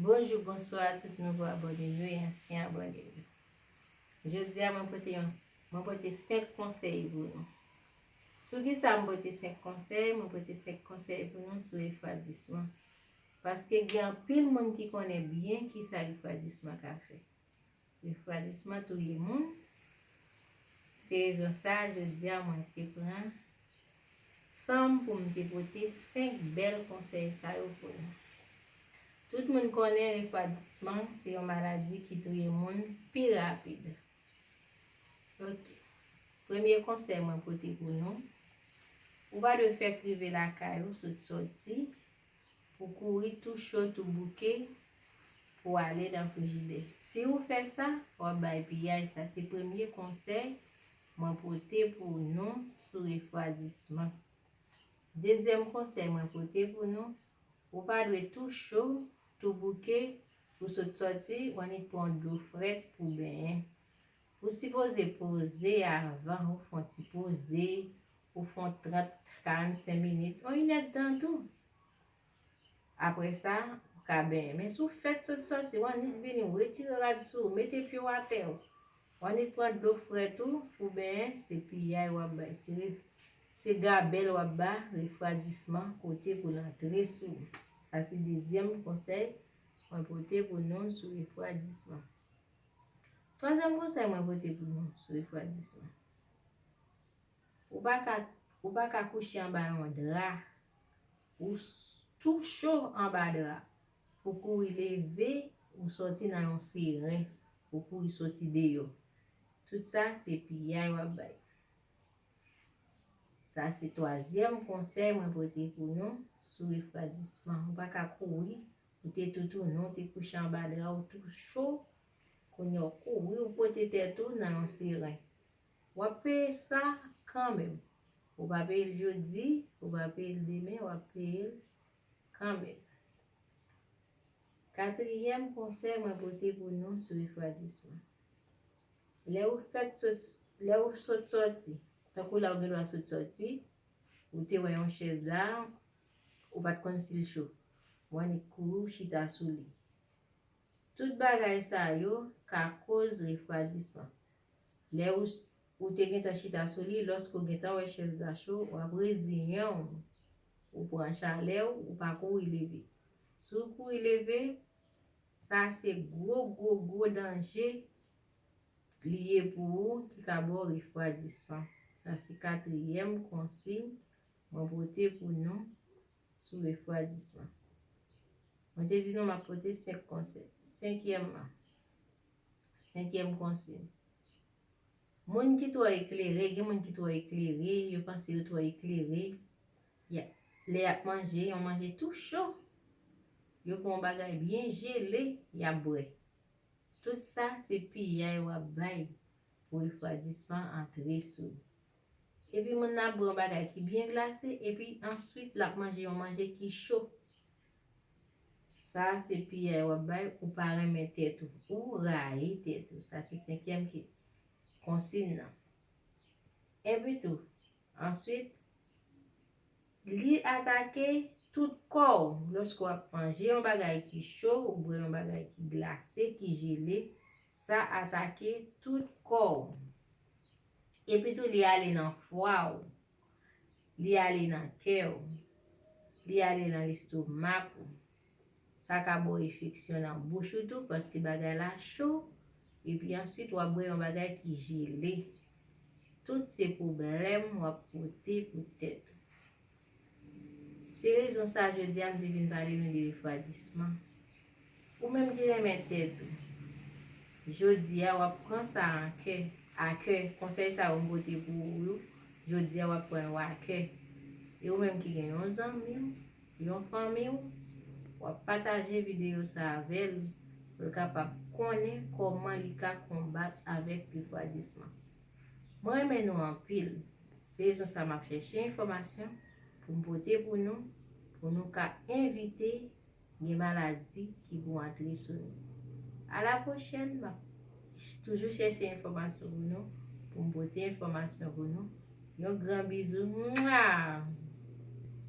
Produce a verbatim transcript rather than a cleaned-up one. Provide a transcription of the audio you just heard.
Bonjou, bonswa a tout nouvo abòne nou e ansyen abòne nou. Jodi a mwen pote yon, mwen pote senk konsèy pou nou. Sou kisa mwen pote senk konsèy? Mwen pote senk konsèy pou nou sou refwadisman. Paske gen anpil moun ki konnen byen kisa refwadisman ka fè. Refwadisman touye moun. Se rezon sa a, jodi a mwen te pran san m pou m te pote senk bèl konsèy sa yo pou nou. Tout moun konnen refwadisman se yon maladi ki touye moun pi rapid. Ok. Premye konsèy mwen pote pou nou, ou pa dwe fè k rive lakay ou sot sòti pou kouri tou cho tou bouke pou ale nan frijidè. Si ou fè sa, w ap bay piyay. Sa se premye konsèy mwen pote pou nou sou refwadisman. Dezyèm konsèy mwen pote pou nou, ou pa dwe tou cho, tou bouke, ou sot sòti, w annik pran dlo frèt pou benyen. Ou sipoze poze avan, ou fè yon ti poze, ou fè yon trant, karannsenk minit, yon inèdtan tou. Apre sa, ou ka benyen. Men si w fèk sot sòti, w annik vini, w retire rad sou ou, mete pye w atè, w annik pran dlo frèt ou pou benyen, se piyay w ap bay. Se re-, se gabèl w ap ba refwadisman kote pou l antre sou ou. Sa se dezyèm konsèy mwen pote pou nou sou refwadisman. Twazyèm konsèy mwen pote pou nou sou refwadisman. Ou pa ka, ou pa ka kouche anba yon dra. Ou s-, tou cho anba dra. Ou kouri leve, ou sòti nan yon seren. Ou kouri sòti deyò. Tout sa, se piyay w ap bay. Sa se twazyèm konsèy mwen pote pou nou sou refwadisman. Ou pa ka kouri, ou te toutouni, ou te kouche anba dra, ou tou cho. Kounye a w kouri, ou pote tèt ou nan yon seren. W ap peye sa kanmenm. Ou pa peye l jodi, ou pa peye l demen, w ap peye l kanmenm. Katriyèm konsèy mwen pote pou nou sou refwadisman. Lè ou fèk sot, lè ou sot sòti, tankou la ou gen dwa sot sòti, ou te wè yon chèz la, ou pa t konn si l cho. Ou annik kouri, ou chita sou li. Tout bagay sa yo ka koz refwadisman. Lè ou s-, ou te gentan chita sou li, lòske w gentan wè chèz la cho, w ap reziyen w. Ou pran chalè w, ou pa kouri leve. Si w kouri leve, sa se gwo, gwo, gwo danje li ye pou ou ki ka ba w refwadisman. Sa se katriyèm konsiy mwen pote pou nou sou refwadisman. Mwen te di nou m ap pote senk konsèy. Senkyèmman, senkyèm konsiy. Moun ki twò eklere, gen moun ki twò eklere, yo panse yo twò eklere. Ya, lè y ap manje, yon manje tou cho, yo pran yon bagay byen jele, y ap bwè. Tout sa, se piyay w ap bay pou refwadisman antre sou ou. Epi moun nan ap bwè yon bagay ki byen glase, epi answit l ap manje yon manje ki cho. Sa se piyay w ap bay, ou pa renmen tèt ou, ou rayi tèt ou. Sa se senkyèm ki, konsiy nan. Epi tou, answit, li atake tout kò w. Lòske w ap manje yon bagay ki cho, ou bwè yon bagay ki glase, ki jele, sa atake tout kò w. Epi tou, li ale nan fwa w, li ale nan kè w, li ale nan lestomak ou. Sa ka ba w enfeksyon nan bouch ou tou, paske bagay la cho, epi answit w ap bwè yon bagay ki jele. Tout se pwoblèm w ap pote pou tèt ou. Se rezon sa a jodi a m te vin pale nou de refwadisman. Ou menm ki renmen tèt ou, jodi a w ap pran sa an kè, a kè, konsèy sa yo m pote pou ou yo, jodi a w ap pran yo a kè. E ou menm ki gen yon zanmi w, yon fanmi w, w ap pataje videyo sa avè l, pou l kapab konnen kòman li ka konbat avèk refwadisman. Mwen renmen nou anpil. Se rezon sa m ap chèche enfòmasyon pou m pote pou nou, pou nou ka evite gen maladi ki pou antre sou nou. A la pwochèn, m ap toujou chèche enfòmasyon pou nou, pou m pote enfòmasyon pou nou. Yon gran bizou. Mwa!